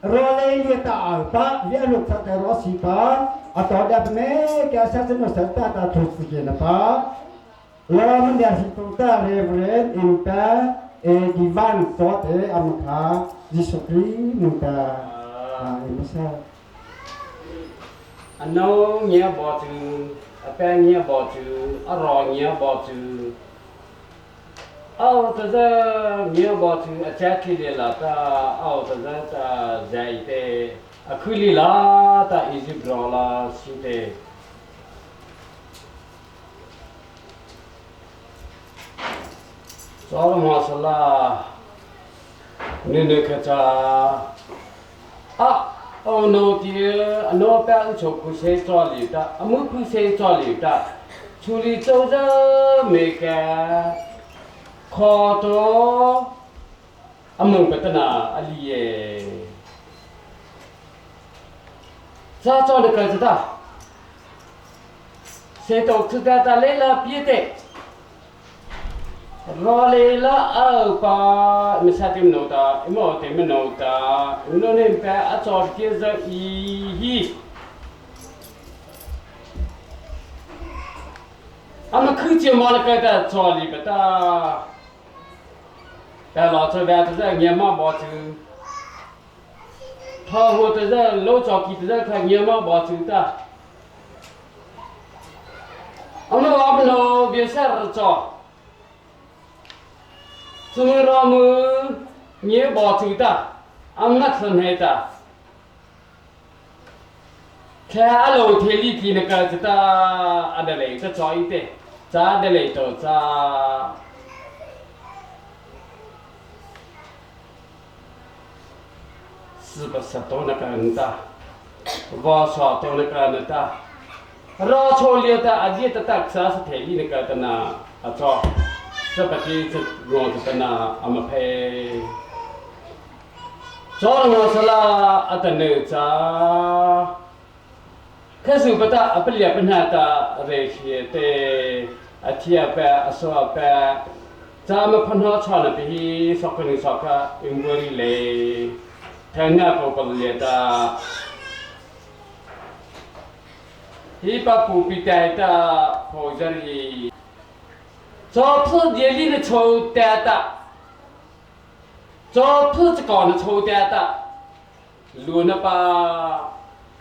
Rawlei lia ta au pa lia luk sa ta ro si pa a to da me kya sa chen no sa ta ta thu si ke na pa lo man dia si tu ta reverend in ta e divan to te am kha Jesu Christ mu ta in sa. A no ngia bo cu a pe ngia bo cu a ro ngia bo cu au ta za ngia bo cu a cha thi le la ta au ta za ta zai te a khuli la ta Egypt ro la si te. Solomon sala ni ne kha cha a o no ti a no pa u cho khu se cho li ta a mu khu se cho li ta chu li cho za me ka kho to a mu pa ta na a li ye cha cho le ka ta se to khu ta ta le la pi te Rawlei la au pa misa tim no ta imo te me no ta no nim pe a chor ki za i hi ama khu che mo la ka ta cho li pa ta ta lo cho ba ta za nge ma bo chu tho ho ta za lo cho ki ta za kha nge ma bo chu ta Anu abno biasar cho Chung ro mu nye bo chu ta am nak san he ta Khe a lo the li ti na ka chu ta a da lei ta cho i te cha da lei to cha Si ba sa to na ka ta va sa to na ka na ta ra cho lia ta a dia ta tak sa sa the li na ka ta na a cho sa pa ti cha ro ta na a ma phe cho ngo sala a ta ne cha kha su pa ta a pa lia pa na ta re hi te a thia pa a so pa cha ma phan ho cha na pi hi sok ni sok ka inquiry le thang na ko ko le ta hi pa pu pi tai ta pho jar hi cho phu die li na cho ta ta cho phu cha ko na cho ta ta lu na pa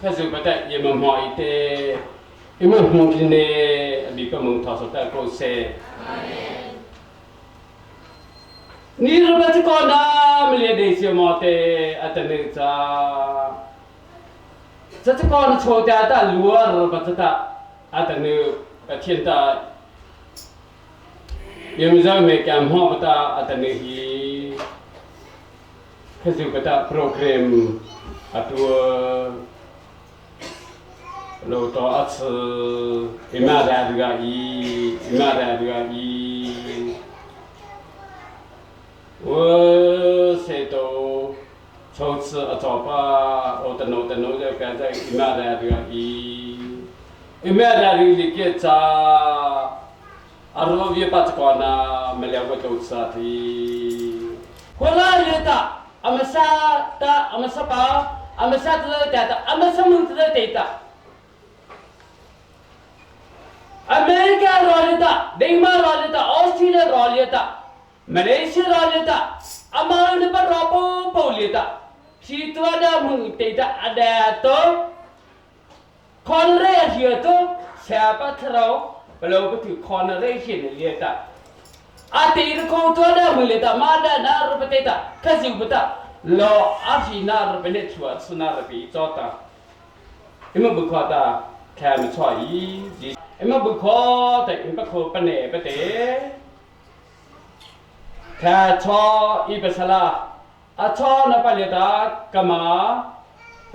kha zu pa ta ye ma mo i te i ma hmu ki ne bi pa mung tha so ta ko se ni ro ba ko na mi le de se mo te atane cha cha cha ko na cho ta ta lu ro ba ta atane pathian ta yem za me kam ho ba ta atane hi khazu ba ta program atua lo to a ch ima da ga i ima da ga i wo se to cho ch a cho pa o ta no ta no ja ka ja ima da ga i ima da ri li ke cha aro vi pa cha na me le ko to sa thi ko la le ta amasa ta amasa pa amasa ta ta ta amasa mu ta ta ta America rawlita Denmark rawlita Australia rawlita Malaysia rawlita amang ne pa rapo po lita si tua da mu te ta ada to kon re hia to sa pa thrau palo pa tu kon re hin le ta a te ri ko to da mu le ta ma da na ru pa te ta kha siu pa ta lo a hi na ru pa ne chua su na ru pi cho ta ima bu kho ta kha mi cho i ji ima bu kho ta im pa kho pa ne pa te kha cho i pa sala a cho na pa le ta kama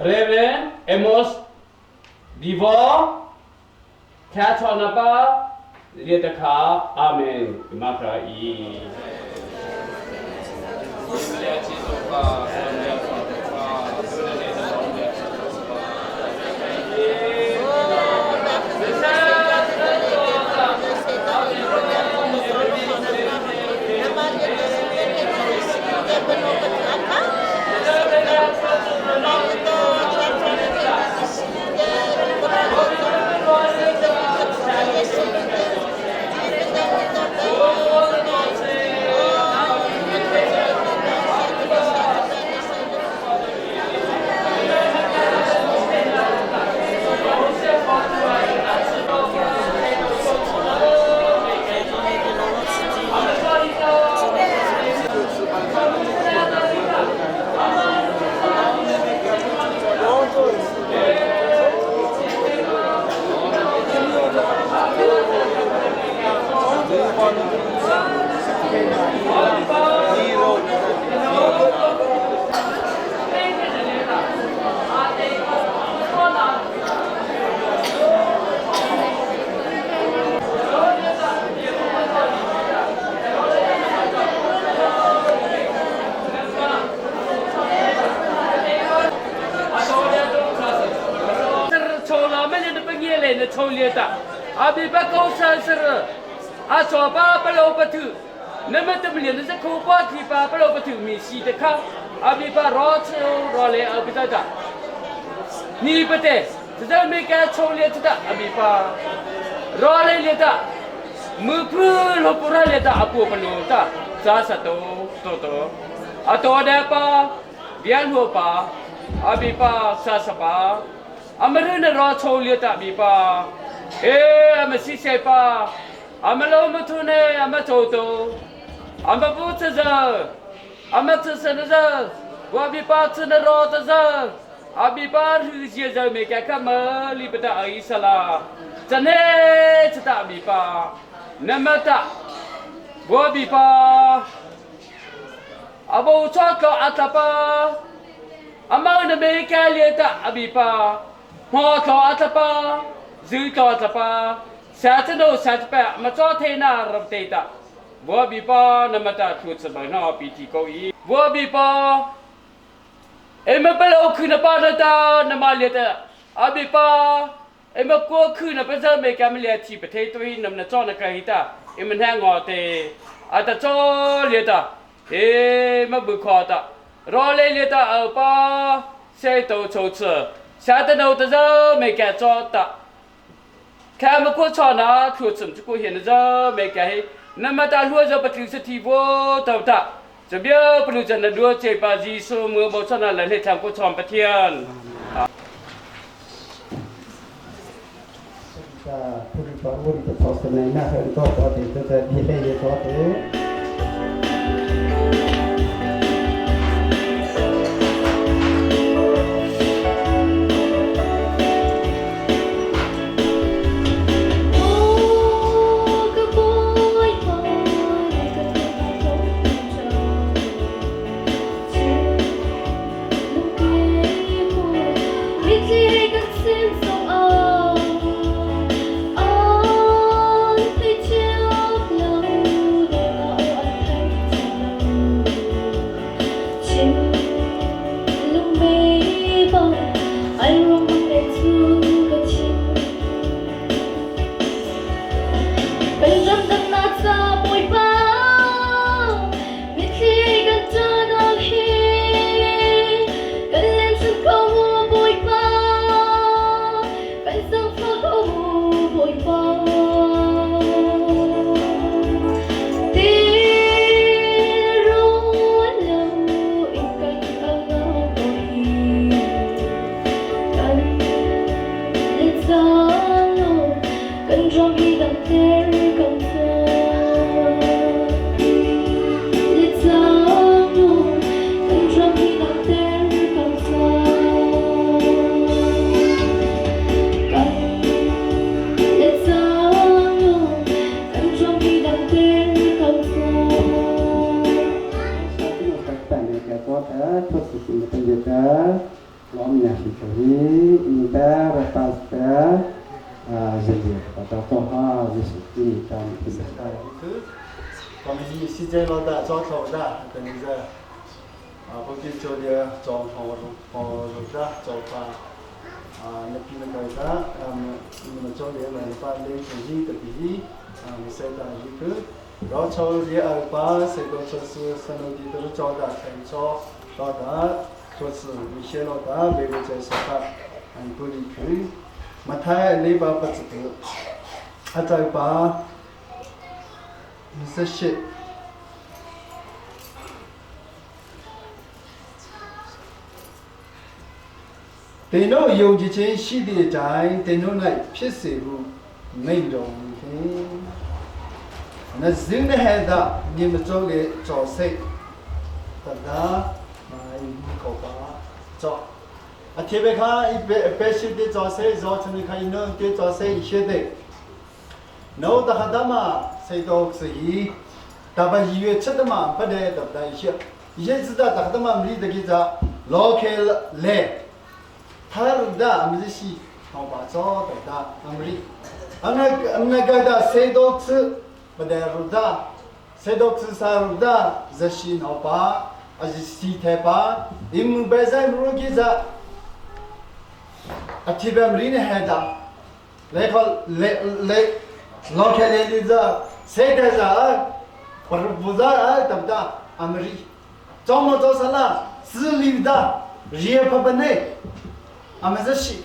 Reverend Amos Divo kha cho na pa le ta kha amen ima kha i le na cho lia ta abi ba ko sa sar a so pa pa lo pa thu na ma tam lian na kho pa thi pa pa lo pa thu mi si te kha abi pa ro cheu ro le a bi ta ta ni pa te ta me ka cho lia ta abi pa ro le lia ta mu phu lo pu ra lia ta apu pa lo ta sa sa to to to a to da pa bian ho pa abi pa sa sa pa amaru na ro cho lia ta bi pa e ama si se pa ama lo ma thu ne ama cho to ama bu cha za ama cha sa na za wa bi pa cha na ro ta za abi pa ru jia za me ka ka ma li pa ta ai sala cha ne cha ta bi pa na ma ta wa bi pa abo cha ka ata pa ama na me ka le ta abi pa hmo tho ata pa zu tho ata pa sa cha no sa cha pa ma cho the na rap te ta bo bi pa na ma ta thu cha ba na pi ti ko i bo bi pa e ma pa lo khu na pa na ta na ma le ta abi pa အမကိုခုနပဇမေကမလျချီပထေတွိနမနချောနကဟိတာအမနှငောတေအတချောလေတာအေမဘခေါ်တာရောလေလေတာအပါစေတောချိုချရှာတနောတဇမေကချောတာခမကိုချောနာခုစမ်ကိုဟင်ဇမေကဟိနမတာလွှဇပတိစတိဘောတောတာจะเบี้ยปลุจันดัวเจปาจีซูมือบ่ชนะละเลทางกูชอมปะเทียน တာဖူပါဝရီတော့စနေနာဟန်တော့တဲ့တဲ့ဒီလေရတော့တဲ့ 28တင်တို့ယုံကြည်ခြင်းရှိသည့်အတိုင်းတင်တို့၌ဖြစ်စေဟုမိန့်တော်မူသည်နဇင်းဟဲဒမြေမကျုံလေကြော်စိတ်တဒါမာဤကောပါကြောအထေဘခါဤပဲရှိတဲ့ကြော်စိတ်ဇောချနိခိုင်နုတဲ့ကြော်စိတ်ရှိတဲ့နောတဟဒမစေတောစီတပယွေချက်တမပတဲ့တပဒိရှိယေဇဒတဟဒမမလီတကိဇာလောခေလေ 타르다 암리시 바저 다다 암리 암나 암나가다 세독스 바데르다 세독스 사르다 자시 노파 아지시 테파 임베자 무르기자 아티밤리네 헤다 来靠来来老开来的这谁的这不是不是啊对不对？俺们是怎么做啥了？自立的热不不内，俺们是西。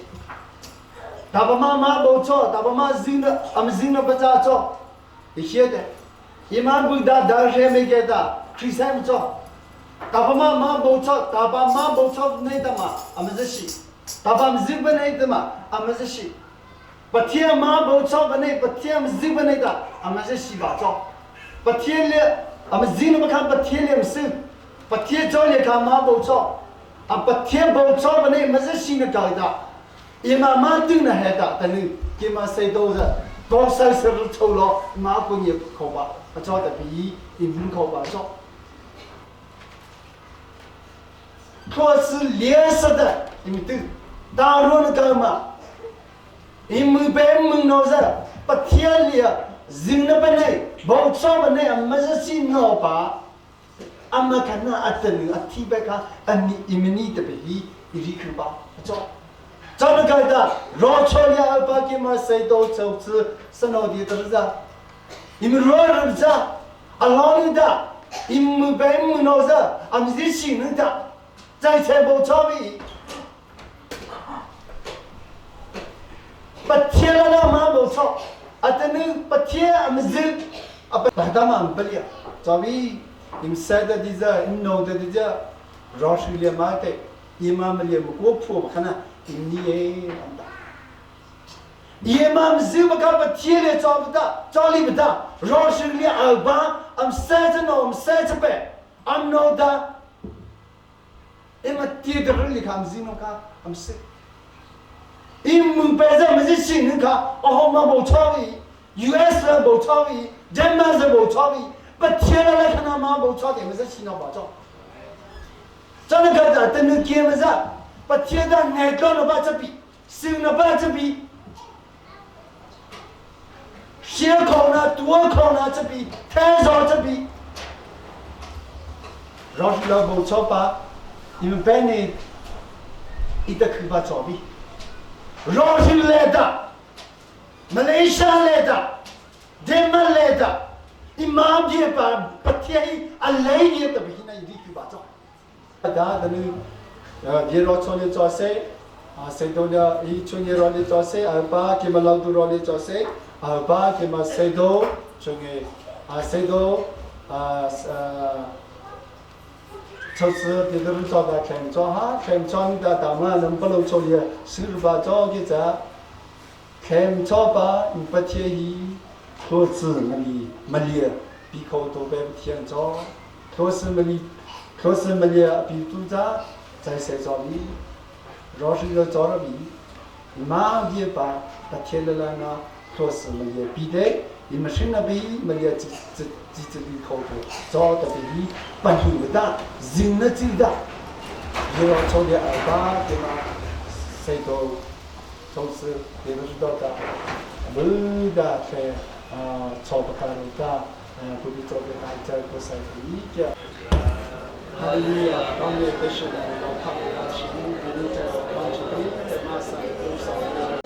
大爸妈妈不做，大爸妈人的俺们人的不咋做，一些的，一般不大大学没给的，去三不做。大爸妈妈不做，大爸妈不做那的嘛，俺们是西。大爸们日本那的嘛，俺们是西。白天妈不做不内，白天日本那的，俺们是西吧做。白天了，俺们人不看白天了么事，白天做了看妈不做，啊白天不做不内，没是新的搞的。伊妈妈对那还的，等于给妈谁都是高三十都抽了，妈不也考吧，做的比伊唔考吧做。可是脸色的，你们都大陆那干嘛？你们白门老是不天了，人那不内，不做不内，没是心老吧？阿妈看那阿等阿提白看，阿你你们你的别伊伊去吧，做。咱们看的，绕出了把给嘛谁都走子，是老的都是这，你们若是这，阿老的，你们白门老是，俺们是新的，在财宝草里。不贴了那嘛不错，啊等你不贴俺们是，啊不他们不了，作为你们晒的地这，你弄的地这，绕水了嘛的，你妈们也不过破不可能，你也也妈们是不看不贴了找不到，找里不到，绕水了二把，俺们晒着弄，我们晒着呗，俺弄的，你们贴的里看，是弄看，俺们是。伊问白人不是信任卡，哦，我无错位，US 无错位，人们是无错位，不贴了来看他妈无错的，不是信任保障。真的个等你见不是？不贴的爱到了把这边，收了把这边，小考呢，多考呢这边，太少这边，让是了无错吧？你们班里一得去把错位。绕进来的，马来西亚来的，丹麦来的，伊妈别把不天阿来也得不行那一定去把走。ဒါတနည်းရေရောချောနေချောစေအာစေတော့ဤချွန်ရေရောနေချောစေအပါကေမလောက်တူရောနေချောစေအပါကေမစေတော့ချွန်ငေအာစေတော့အာ就是别个做的看做哈，看做的大嘛能不能做也，是吧？做个这，看做吧，你不介意，可是没里没里，比口都白不天做，可是没里，可是没里比都在在谁做里，若是要做了比，妈也把不贴了了呢，可是没里比的。你们是那边没有这这这这里口头，做的比不有的，人的最大，又要做的二八对吗？谁都总是也不知道的，没的在啊，做不到的，不必做的大家都是理解。哈利路亚，当年的是老帕布达奇，比如在帮助的马上多少。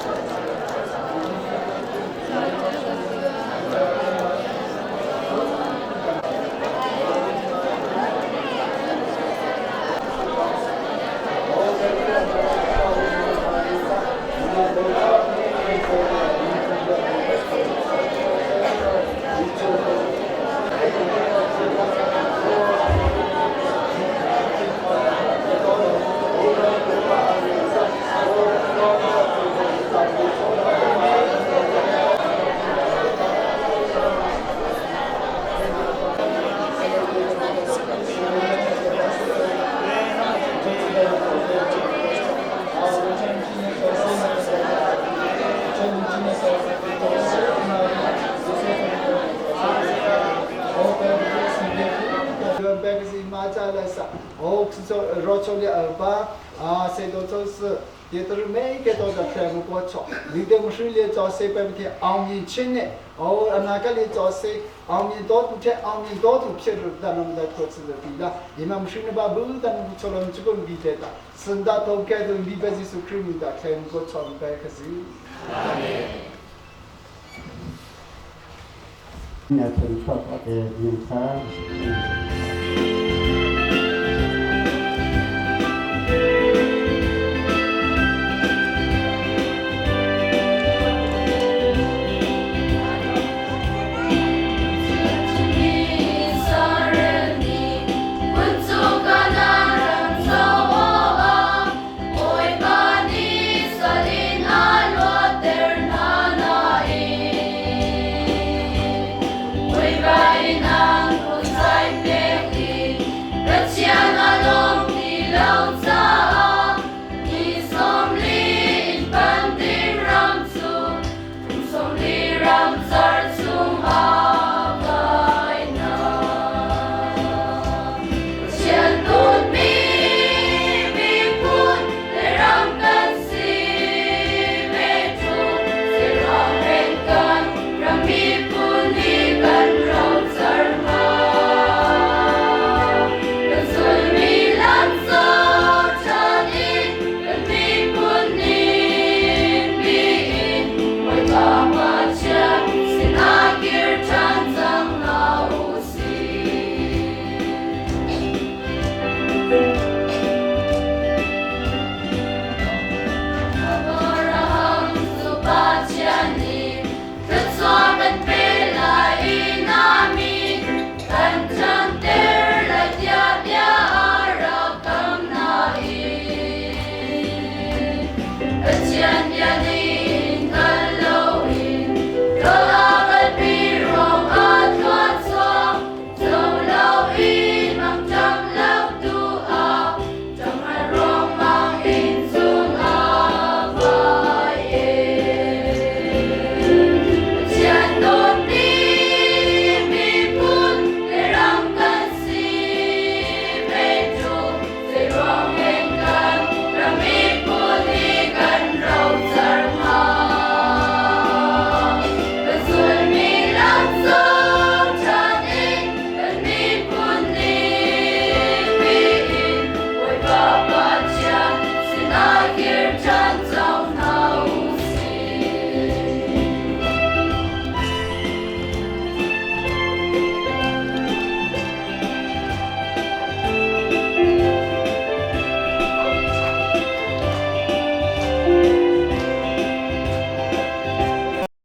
啊，谁都就是也都是每个都在全部过错，你的不是列做谁百分天အောင်မြင်ခြင်းနဲ့အော်အနာဂတ်လေးကြောစေအောင်မြင်တော်သူတဲ့အောင်မြင်တော်သူဖြစ်လို့တန်နမတဲ့ကိုစတဲ့ဒီလာဒီမှာမရှိနေပါဘူးတန်ချောလုံးချကုန်ဒီတဲ့တာစန္ဒတော့ကဲတော့ဒီပဲစီစုခရမီတာခဲကိုချောင်းပဲခစီအာမင် เนี่ยถึงชอบเอาเองยินซ้า Pathian